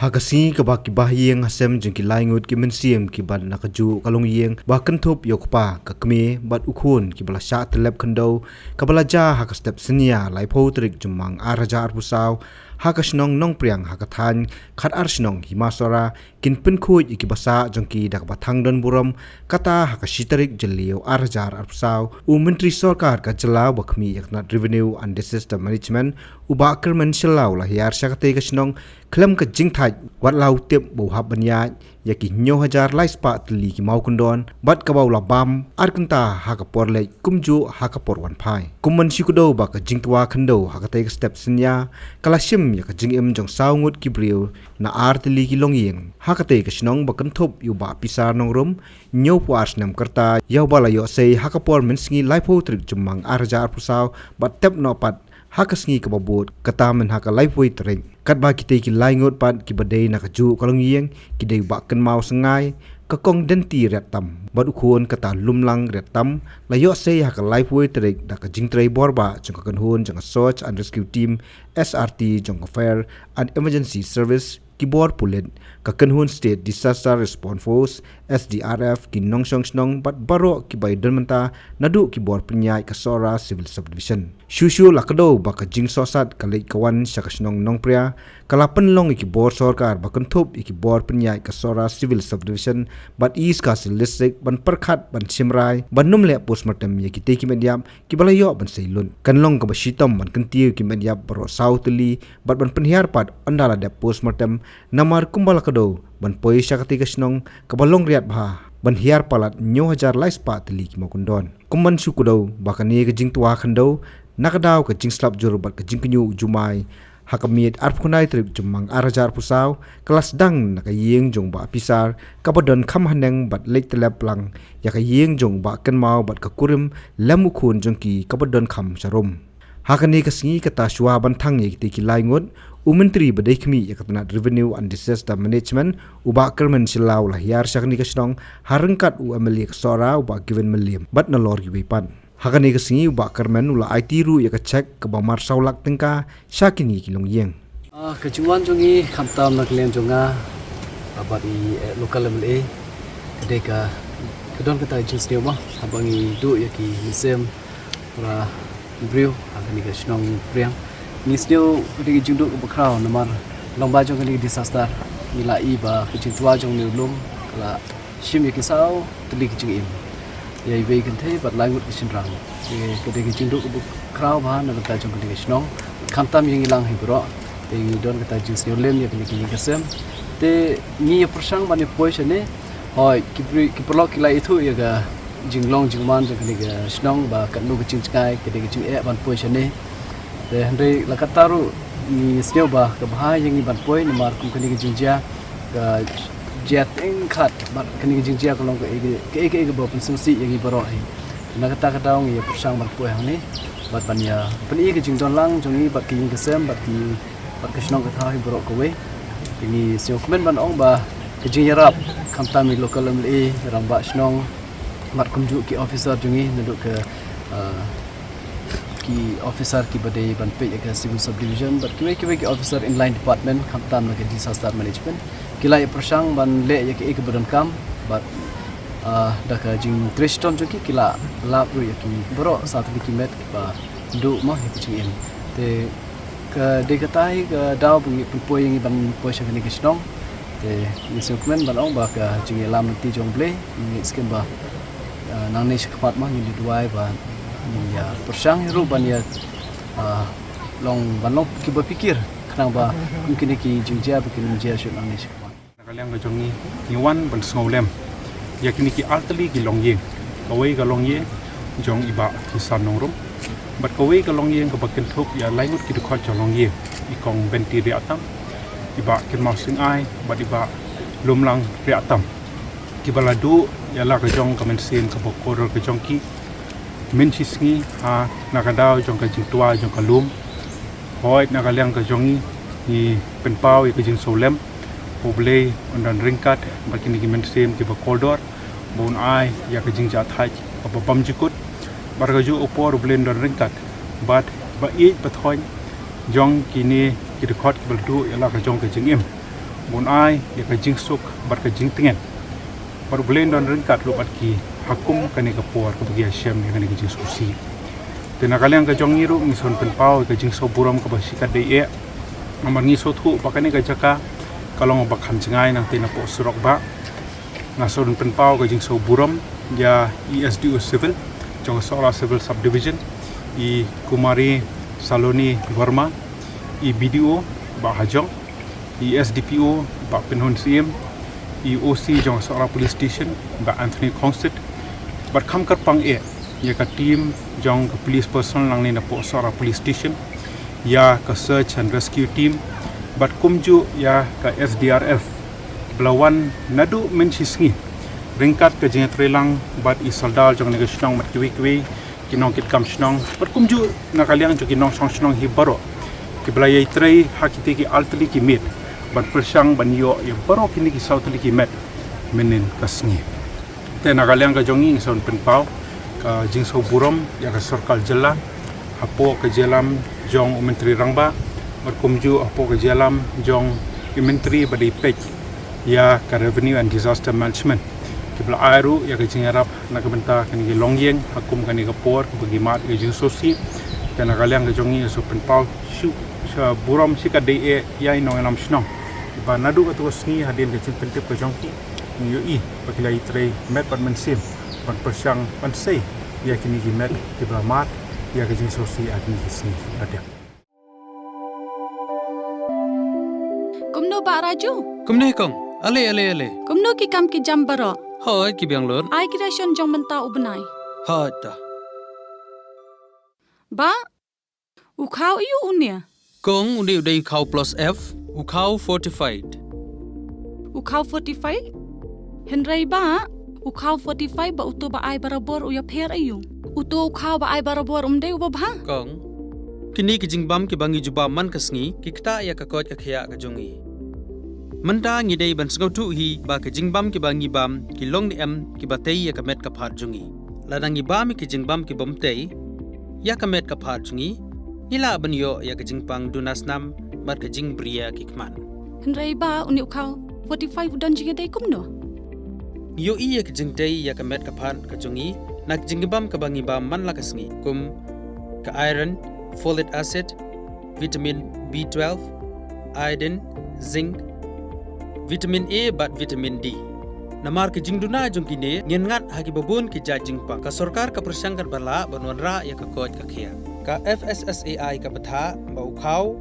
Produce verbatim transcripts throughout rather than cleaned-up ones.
Ha ka sngi kaba ki bahaïing hasem jong ki lai ngut ki mynsiem ki ban na kajuh ka longïing ba kynthup ïa u kpa, ka kmie bad u khun kiba la shah tyllep khyndew, kaba la jia ha ka step synñia laiphew tarik Jymmang ar hajar arphew saw, ha ka shnong Nongpriang, ha ka thaiñ Khatar Shnong Hima Sohra, kin pynkhuid ïa ki basa jong ki da kaba thang don burom, kata ha ka shi tarik Jylliew ar hajar arphew saw, u Myntri Sorkar ka jylla uba khmih ïa ka tnat Revenue and Disaster Management, u Bah Kyrmen Shylla u la hiar sha katei ka shnong khlem ka jingthait, wat la u tip ba u hap ban ïaid ïa ki hynñiew hajar lai spah tylli ki mawkyndon, bad kaba u la bam ar kynta ha ka por leit kumjuh ha ka por wan phai. Kum ban shu kdew ba ka jingtwa khyndew ha katei ka step synñia ka la shim ïa ka jingim jong saw ngut ki briew na ar tylli ki longïing ha katei ka shnong ba kynthup ïa u Bah Pisar Nongrum, hynñiewphew ar snem ka rta, ïa uba la ïohsei ha ka por mynsngi laiphew tarik Jymmang ar hajar arphew saw, bad tep noh pat ha ka sngi kaba bud, kata mynha ka laiphew tarik. Katba kitei ki lai ngut pat kiba dei na kajuh ka longïing ki dei u Bah Kynmaw Syngai, ka Kong Denti Riattam bad u khun, kata Lumlang Riattam, la ïohsei ha ka laiphew tarik da ka jingtrei bor bah jong ka kynhun jong ka Search and Rescue Team, S R T, jong ka Fire and Emergency Service, ki bor pulit, ka kynhun State Disaster Response Force, S D R F, ki nongshong shnong bad baroh kiba ïadon bynta naduh ki bor pynïaid ka Sohra Civil Subdivision. Shuh shuh la kdew ba ka jingsohsat ka leit ka wan sha ka shnong Nongpria ka la pynlong ïa ki bor sorkar ba kynthup ïa ki bor pynïaid ka Sohra Civil Subdivision bad East Khasi Hills District ban pyrkhat, ban shim rai, ban ym leh postmortem ïa kitei ki met ïap kiba la ïoh ban sei lut. Kan long kaba shitom ban kyntiew ki met ïap baroh saw tylli bad ban pynhiar pat ynda la dep postmortem, namar kumba la kdew ban poi sha katei ka shnong kaba long riat bha ban hiar palat hynñiew hajar lai spah tylli ki mawkyndon. Kum ban shu kdew ba kane ka jingtwa khyndew na ka daw ka jingslap jur bad ka jingkynñiuh u jumai ha ka miet arphew khyndai tarik Jymmang ar hajar arphew saw, ka la sdang na ka ïing jong u Bah Pisar kaba don kham haneng bad leit tyllep lang ïa ka ïing jong u Bah Kynmaw bad ka kurim lem u khun jong ki kaba don kham sharum. Ha kane ka sngi, kata shuwa ban thang ïa kitei ki lai ngut, u Myntri ba dei khmih ïa ka tnat Revenue and Disaster Management, u Bah Kyrmen Shylla u la hiar sha kane ka shnong ha ryngkat u M L A ka Sohra, u Bah Given Mylliem, bad nalor kiwei pat. Ha kane ka sngi u Bah Kyrmen u la aiti ruh ïa ka cheque kaba mar saw lak tyngka sha kine ki longïing. Ah, ka jingwan jong ngi khamtam na ka liang jong nga, ah, bad i, eh, local M L A, ka dei ka, ka don kata ka jingsniew mo, haba ngi duh ïa ki mynsiem para briew ha kane ka shnong Priang. Ngi sniew ka dei ka jingduh kaba khraw namar lyngba jong kane ka disaster ngi la i ba ka jingtwa jong une u lum ka la shim ïa ki saw tylli ki jingim, ïa iwei i kynthei bad lai ngut ki shynrang. Te ka dei ka jingduh kaba khraw bha na ka bynta jong kane ka shnong, khamtam ïa ngi lang hi baroh. Te ngi don kata ka jingsniew lem ïa kine ki ïing ki sem. Te ngi ïa pyrshang ban ïa poi shane. Hooid, ki briew, ki paralok ki la ithuh ïa ka jinglong jingman jong kane ka shnong ba katno ka jingjngai, ka dei ka jingeh ban poi shane. Te hynrei la katta ruh ngi sniew ba ka bha ïa ngi ban poi namar kum kane ka jingjia ka jia tyngkhat bad kane ka jingjia ka long kaei kaei kaba pynsngewsih ïa ngi baroh hi. Na kata ka daw ngi ïa pyrshang ban poi hangne bad ban ïa pyni ka jingdon lang jong ngi bad ka ïing ka sem bad ki, bad ka shnong ka thaw hi baroh kawei. Te ngi sngewkmen ban ong ba ka jingïarap khamtam i local M L A, rangbah shnong, bad kumjuh ki officer jong ngi naduh ka, ah, ki officer kiba dei ban peit ïa ka Civil Subdivision bad kiwei kiwei ki officer in line department khamtam na ka disaster management ki la ïa pyrshang ban leh ïa kaei kaba donkam bad, ah, da ka jingtrei shitom jong ki ki la lap ruh ïa ki baroh saw tylli ki met kiba duh mo ïa ka jingim. Te ka dei kata hi ka daw ba ngi pynpoi ïa ngi ban poi sha kane ka shnong. Te ngi sngewkmen ban ong ba ka jingïalam lynti jong U Blei, ngi ngeit skhem ba, ah, nangne shakhmat mo ngin ïa duwai ba ngin ïa pyrshang hi ruh ban ïa, ah, long ban long kiba phikir khnang ba kum kine ki jingjia ba kin ym jia shuh nangne shakhmat. Na ka liang ka jong ngi, ngi wan ban sngewlem ïa kine ki artylli ki longïing. Kawei ka longïing jong i Bah Kisan Nongrum bad kawei ka longïing kaba kynthup ïa lai ngut ki dkhot jong longïing, i Kong Benti Riatam, i Bah Kynmaw Syngai bad i Bah Lumlang Riatam, kiba la duh ïa la ka jong ka mynsiem kaba kordor ka jong ki mynshisngi ha na ka daw jong ka jingtwa jong ka lum. Hooid, na ka liang ka jong ngi, ngi pynpaw ïa ka jingsngewlem, U Blei un don ryngkat bad kine ki mynsiem kiba kordor, ba un ai ïa ka jingjahthait kaba bymjukut. Bad ha kajuh ka por U Blei un don ryngkat bad ba ïeit ba thoiñ jong kine ki dkhot kiba la duh ïa la ka jong ka jingim. Bun ai ïa ka jingsuk bad ka jingtngen. Bad U Blei un don ryngkat ruh bad ki ha kum kane ka por kaba ki ïashem ïa kane ka jingsngewsih. Te na ka liang ka jong ngi ruh ngi sngewbha pynpaw ïa ka jingsngewburom kaba shikatdei eh. Namar ngi sngewthuh ba kane ka jaka ka long ba kham jngai nangta na poh surok ba. Nga sngewbha pynpaw ka jingsngewburom ïa i S D O Civil jong ka Sohra Civil Subdivision, i Kumari Saloni Verma, i B D O Bah Hajong, i S D P O Bah Pinhun Siem, i O C jong ka Sohra Police Station Bah Anthony Khongsit, bad kham kyrpang eh ïa ka team jong ka police personnel nangne na poh Sohra Police Station, ïa ka search and rescue team, bad kumjuh ïa ka S D R F ba la wan naduh mynshisngi ryngkat ka jingïatreilang bad i sordar jong kane ka shnong bad kiwei kiwei ki nongkitkam shnong, bad kumjuh na ka liang jong ki nongshong shnong hi baroh kiba la ïatrei ha kitei ki artylli ki miet ban pyrshang ban ïoh ïa baroh kine ki saw tylli ki met mynhynnin ka sngi. Te na ka liang ka jong ngi ngi sngewbha pynpaw ka jingsngewburom ïa ka sorkar jylla hapoh ka jingïalam jong u Myntri Rangbah, bad kumjuh hapoh ka jingïalam jong u Myntri ba dei peit ïa ka Revenue and Disaster Management, kiba la ai ruh ïa ka jingïarap na ka bynta kane ka longïing ha kum kane ka por kaba ki mad ïa ka jingsngewsih. Te na ka liang ka jong ngi ngi sngewbha pynpaw shu sha burom shikatdei eh ïa i nongïalam shnong ba naduh katto ka sngi hadien ka jingpyntip ka jong ki, ngi ïohi ba ki la ïatrei met bad mynsiem ban pyrshang ban sei ïa kine ki met kiba la mad ïa ka jingsngewsih ha kine ki sngi. Kumno Bah Raju? Kumne kong. Ale, ale, ale. Kumno ki kam ki jam baroh? Hooid, ki biang lut. Ai ki ration jong mynta u bnai. Hooid ta. Bah, u khaw aiu une? Kong, une u dei u khaw plus F, u khaw fortified. U khaw fortified? Hynrei Bah, u khaw fortified bad uto ba ai barabor u ïapher aiu? Uto u khaw ba ai barabor um dei uba bha? Kong, kine ki jingbam kiba ngi ju bam man ka sngi ki ktah ïa ka koit ka khiah ka jong ngi. Mynta ngi dei ban sngewthuh hi ba ki jingbam kiba ngi bam ki long ne em kiba tei ïa ka met ka phad jong ngi. Lada ngi bam ïa ki jingbam kibym tei ïa ka met ka phad jong ngi, ngi lah ban ïoh ïa ka jingpang duna snam bad ka jingbriew ki khmat. Hynrei Bah, une u khaw fortified u don jingïadei kumno? Ngi ïohi ïa ka jingtei ïa ka met ka phad ka jong ngi na ka jingbam kaba ngi bam man la ka sngi, kum ka iron, folic acid, vitamin B twelve, iodine, zinc, vitamin A bad vitamin D. Namar ka jingduna jong kine, ngin ngat ha kiba bun ki jait jingpang. Ka sorkar ka pyrshang katba lah ban wanrah ïa ka koit ka khiah. Ka F S S A I ka bthah ba u khaw,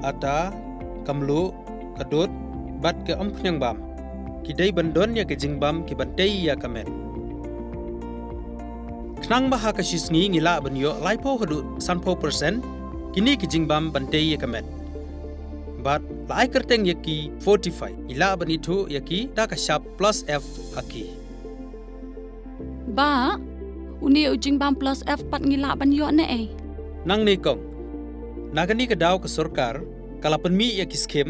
ata, ka mluh, ka dud bad ka umkhniang bam ki dei ban don ïa ki jingbam kiban tei ïa ka met. Khnang ba ha ka shi sngi ngi lah ban ïoh laiphew haduh sanphew percent kine ki jingbam ban tei ïa ka met. Bad la ai kyrteng ïa ki fortified, ngi lah ban ithuh ïa ki da ka shap plus F ha ki. Bah, une u jingbam plus F pat ngi lah ban ïoh ne ei? Nangne kong. Na kane ka daw ka sorkar ka la pynmih ïa ki skim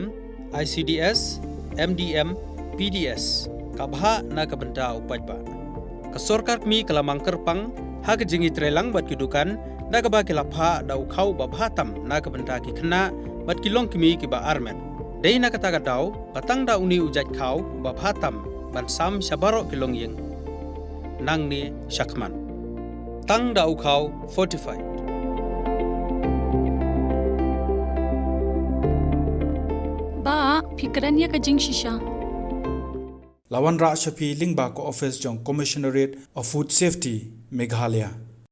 I C D S, M D M, P D S, ka bhah na ka bynta u paidbah. Ka sorkar kmie ka la mang kyrpang ha ka jingïatreilang bad ki dukan da kaba ki la phah da u khaw uba bha tam na ka bynta ki khynnah bad ki longkmie kiba armet. Dei na kata ka daw ba tang da une u jait khaw uba bha tam ban sam sha baroh ki longïing. Nangne shakhmat tang da u khaw fortified. Bah, phi kren ïa ka jingshisha. La wanrah sha phi lyngba ka office jong Commissionerate of Food Safety, Meghalaya.